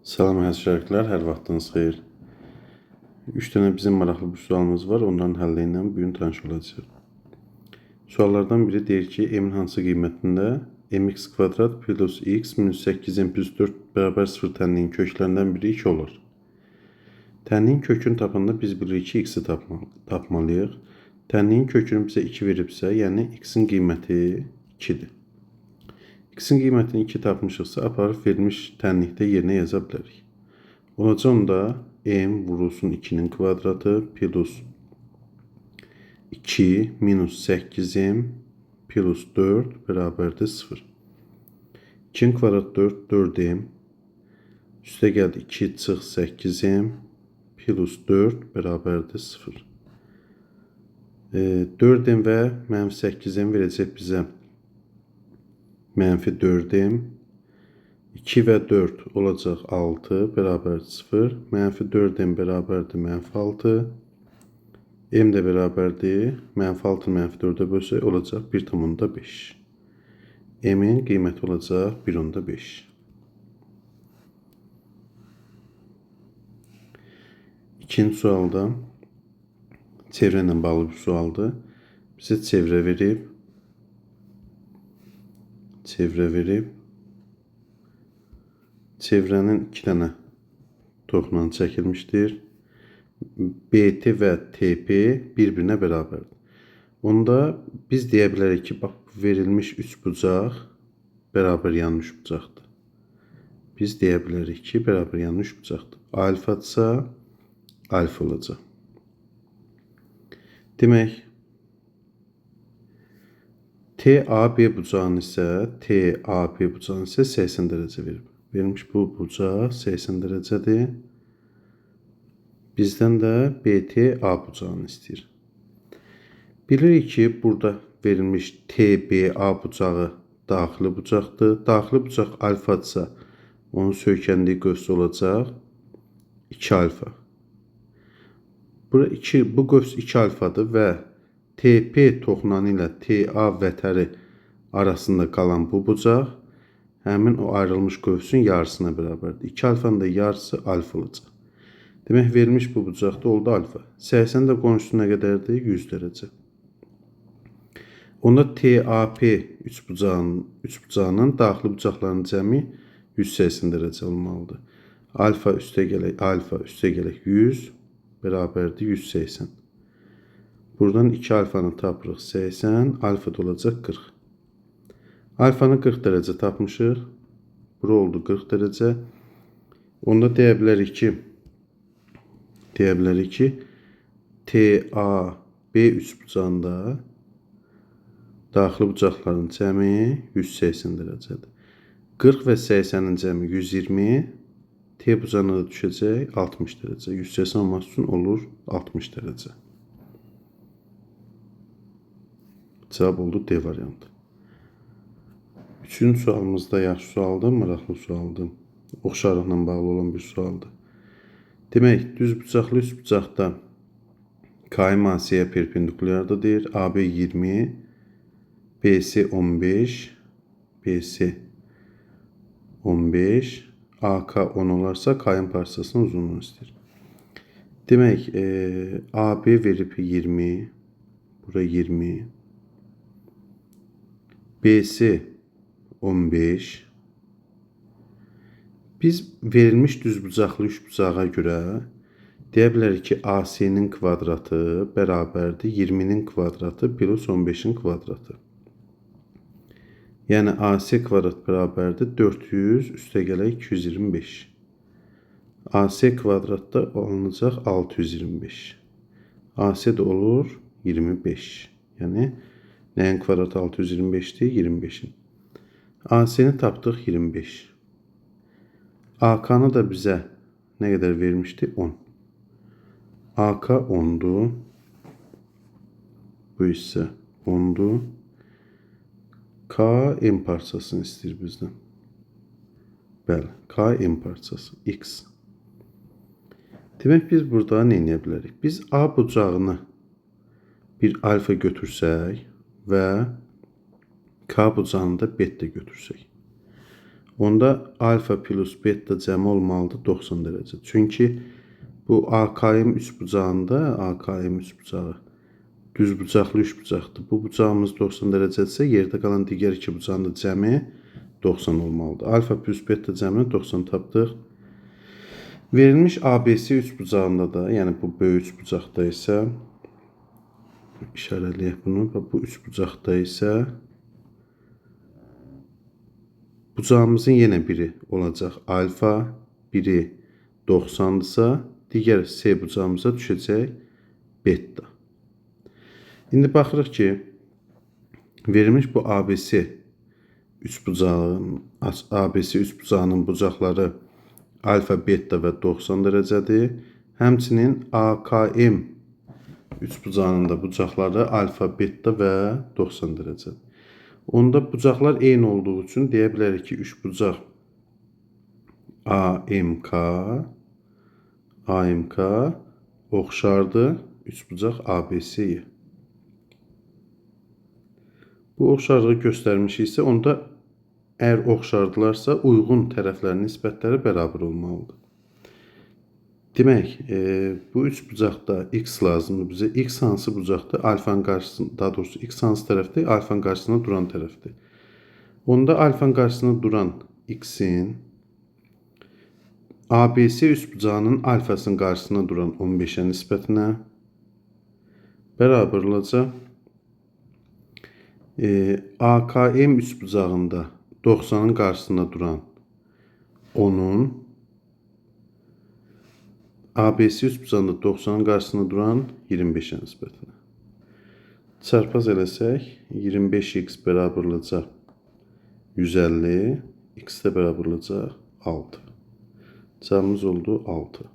Salam əziz şərikklər, hər vaxtınız xeyir. 3 dənə bizim maraqlı bir sualımız var, onların həlli ilə bu gün tanış olacağıq. Suallardan biri deyir ki, m-in hansı qiymətində mx kvadrat plus x minus 8m plus 4 bərabər 0 tənliyin köklərindən biri 2 olar. Tənliyin kökünü tapanda biz bilirik ki, x-i tapmalıyıq. Tənliyin kökünü bizə 2 veribsə, yəni x-in qiyməti 2-dir. X-in qiymətini 2 tapmışıqsa, aparıb verilmiş tənlikdə yerinə yaza bilərik. Olacaq onda m vurulsun 2-nin kvadratı plus 2 minus 8m plus 4 bərabərdir 0. 2-nin kvadratı 4, 4m. Üstə gəldi 2 çıx 8m plus 4 bərabərdir 0. 4m və mənfi 8m verəcək bizə mənfi 4m. 2 və 4 olacaq 6 bərabər 0. Mənfi 4m bərabərdir mənfi 6. M də bərabərdir. Mənfi 6 mənfi 4-ə bölsək olacaq 1,5. M-in qiyməti olacaq 1,5. İkinci sualda çevrə ilə bağlı bir sualdır. Bizə çevrə verib. Çevrə verib. Çevrənin 2 dənə toxla çəkilmişdir. BT və TP bir-birinə bərabərdir. Onda biz deyə bilərik ki, bax verilmiş üçbucaq bərabər yanlı üçbucaqdır. Biz deyə bilərik ki, bərabər yanlı üçbucaqdır. Alfadırsa, alfa olacaq. Demək, TAB bucağını isə TAB bucağını isə 80 dərəcə verib. Verilmiş bu bucaq 80 dərəcədir. Bizdən də BTA bucağını istəyir. Bilirik ki, burada verilmiş TBA bucağı daxili bucaqdır. Daxili bucaq alfadırsa, onun söykəndiyi qövs olacaq 2 alfa. Bura 2, bu qövs 2 alfadır və TP toxunanı ilə TA vətəri arasında qalan bu bucaq həmin o ayrılmış qövsün yarısına bərabərdir. 2 alfanın da yarısı alfa olacaq. Demək, verilmiş bu bucaqda oldu alfa. 80 də qonşusu nə qədərdir? 100 dərəcə. Onda TAP üçbucağının daxili bucaqlarının cəmi 180 dərəcə olmalıdır. Alfa üstə gələk, alfa üstə gələk 100 bərabərdir 180. Buradan 2 alfanı tapırıq 80, alfa da olacaq 40. Alfanı 40 dərəcə tapmışıq. Bura oldu 40 dərəcə. Onda deyə bilərik ki, TAB üçbucağında daxili bucaqların cəmi 180 dərəcədir. 40 və 80-in cəmi 120, T bucağına da düşəcək 60 dərəcə. 180 olması üçün olur 60 dərəcə. Cavab oldu D variantı. Üçüncü sualımız da yaxşı sualdır, maraqlı sualdır. Oxşarlıqla bağlı olan bir sualdır. Demək, düzbucaqlı üçbucaqda KM AC-yə perpendikulyardır deyir. AB 20, BC 15, BC 15, AK 10 olarsa KM parçasının uzunluğunu istəyir. Demək, AB verib 20, bura 20, BC 15. Biz verilmiş düzbucaqlı üçbucağa görə deyə bilərik ki, AC-nin kvadratı bərabərdir 20-nin kvadratı plus 15-in kvadratı. Yəni AC kvadrat bərabərdir 400 üstə gələk 225. AC kvadratda alınacaq 625. AC də olur 25. Yəni nəyin kvadratı 625-dir? 25-in. AC-ni tapdıq 25. AK-nı da bizə nə qədər vermişdi? 10. AK 10-dur. Bu hissə 10-dur. K M parçasını istəyir bizdən. Bəli, K M parçası X. Demək, biz burada nə edə bilərik? Biz A bucağını bir alfa götürsək və K bucağını da beta götürsək. Onda alfa plus beta cəmi olmalıdır 90 dərəcə. Çünki bu AKM üçbucağında, AKM üçbucağı düzbucaqlı üçbucaqdır. Bu bucağımız 90 dərəcədirsə, yerdə qalan digər iki bucağın da cəmi 90 olmalıdır. Alfa plus beta cəmini 90 tapdıq. Verilmiş ABC üçbucağında da, yəni bu böyük üçbucaqda isə işarələyək bunu. Bu üçbucaqda isə bucağımızın yenə biri olacaq alfa, biri 90-dırsa, digər C bucağımıza düşəcək beta. İndi baxırıq ki, verilmiş bu ABC üçbucağın, ABC üçbucağının bucaqları alfa, beta və 90 dərəcədir. Həmçinin AKM üçbucağının da bucaqları alfa, beta və 90 dərəcədir. Onda bucaqlar eyni olduğu üçün deyə bilərik ki, üçbucaq AMK oxşardır üçbucaq ABC-yə. Bu oxşarlığı göstərmişiksə, onda əgər oxşardılarsa, uyğun tərəflərin nisbətləri bərabər olmalıdır. Demək, bu üç bucaqda x lazımdır bizə. X hansı bucaqdır? Alfanın qarşısında, daha doğrusu x hansı tərəfdir? Alfanın qarşısında duran tərəfdir. Onda alfanın qarşısında duran x-in ABC üçbucağının alfasının qarşısında duran 15-ə nisbətinə bərabər olacaq. AKM üçbucağında 90-ın qarşısında duran 10-un ABC üçbucağında 90-ın qarşısında duran 25-ə nisbətinə. Çarpaz eləsək 25x bərabər olacaq 150, x də bərabər olacaq 6. Cavabımız oldu 6.